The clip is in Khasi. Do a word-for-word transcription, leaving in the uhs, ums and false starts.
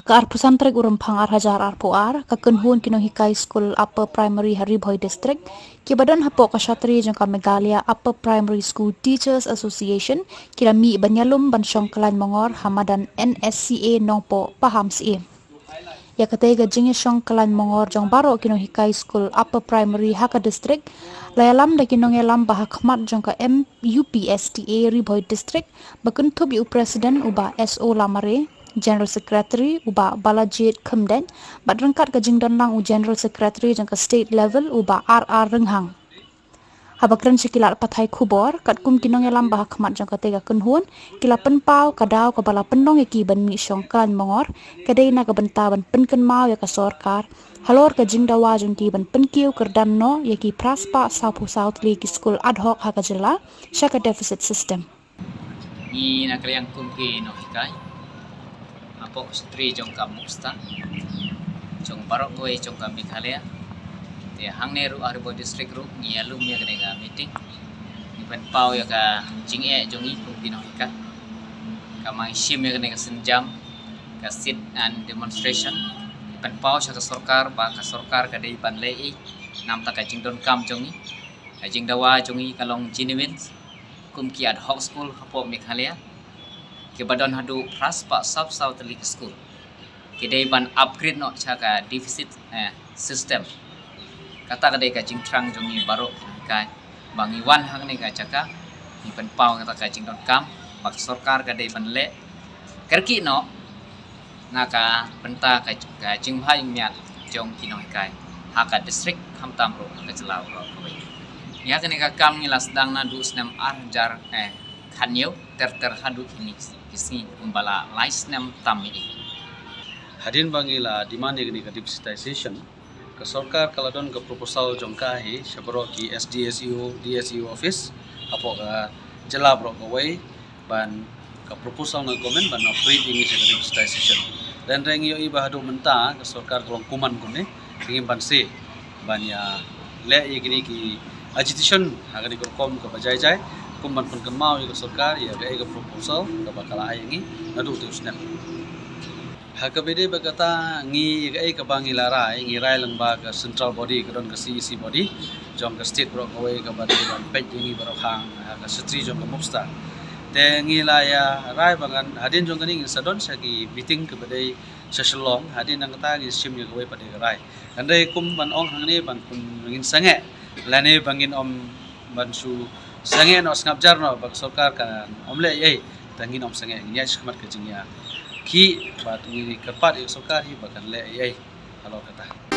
Ka arphew san tarik u Rymphang ar hajar arphew ar, ka kynhun ki nonghikai skul Upper Primary ha Ri Bhoi District, kiba don hapoh ka shatri jong ka Meghalaya Upper Primary School Teachers Association, ki la mih ban ïalum ban shong kyllain mongor ha madan N S C A Nongpoh Pahamsyiem. Ïa katei ka jingïashong kyllain mongor jong baroh ki nonghikai skul Upper Primary ha ka district, la ïalam da ki nongïalam ba ha khmat jong ka M U P S T A Ri Bhoi District, ba kynthup ïa u President u Bah S O Lamare, General Secretary u Bah Balajied Khymdeit, bad ryngkat ka jingdon lang u General Secretary jong ka state level u Bah R R Rynghang. Haba kren sha ki lad pathai khubor, katkum ki nongïalam ba ha khmat jong katei ka kynhun, ki la pynpaw ka daw kaba la pynlong ïa ki ban mih shong kyllain mongor, ka dei na ka bynta ban pynkynmaw ïa ka sorkar halor ka jingdawa jong ki ban pynkiew kyrdan noh ïa ki phra spah sawphew saw tylli ki skul ad hoc ha ka jylla sha ka deficit system. Ngi na ka liang kum ki nonghikai hapoh ka shatri jong ka MUPSTA jong baroh kawei jong ka Meghalaya. Te hangne ruh ha Ri Bhoi District ruh ngi ïalum ïa kane ka meeting. Ngi pynpaw ïa ka jingeh jong ngi kum ki nonghikai. Ka ma ngi shim ïa kane ka sienjam, ka sit and demonstration. Ngi pynpaw sha ka sorkar ba ka sorkar ka dei ban leh ei namar ka jingdonkam jong ngi. Ka jingdawa jong ngi ka long genuine kum ki ad hoc school hapoh Meghalaya, kiba don haduh phra spah sawphew saw tylli ki skul. Ki dei ban upgrade noh sha ka deficit, eh, system. Kata ka dei ka jingthrang jong ngi baroh ki nonghikai. Ba ngi wan hangne ka jaka, ngi pynpaw kata ka jingdonkam ba ka sorkar ka dei ban leh kyrkieh noh na ka bynta ka, ka jingbha jingmiat jong ki nonghikai ha ka district, khamtam ruh ha ka jylla baroh kawei. Ïa kane ka kam ngi la sdang naduh snem ar hajar, eh, khathynñiew ter ter haduh kine ki sngi, kumba la lai snem tam hi. Hadien ba ngi la demand ïa kane ka depozitisation, ka sorkar ka la don ka proposal jong ka hi sha baroh ki S D S E O, D S E O office hapoh ka jylla baroh kawei, ban ka proposal na government ban upgrade ïa ngi sha ka depozitisation. Hynrei ngi ïohi ba haduh mynta ka sorkar ka long kuman kumne, te ngim banse ban ïa leh ïa kine ki agitation ha kane ka rukom kaba jai jai, kum ban pynkynmaw ïa ka sorkar ïa kaei ka proposal kaba ka la ai ïa ngi naduh te u snem. Ha kaba ïadei bad kata, ngi, kaei kaba ngi la rai, ngi rai lyngba ka central body, ka don ka C E C body jong ka state baroh kawei, kaba dei ban peit ïa ngi baroh ha, ha ka shatri jong ka MUPSTA. Te ngi la ïa rai ba ngan, hadien jong kane ngin sa don sha ki meeting kaba dei sha Shillong, hadien nangta ngin shim ïa kawei pat de ka rai. Hynrei kum ban ong hangne ban pyn, ngin sangeh lane ba ngin ym ban shu sangeh noh, sngap jar noh ba ka sorkar kan ym leh ei ei, te ngin ym sangeh, ngin ïaid shakhmat ka jingïakhih bad ngi kyrpad ïa ka sorkar hi ba kan leh ei ei halor kata.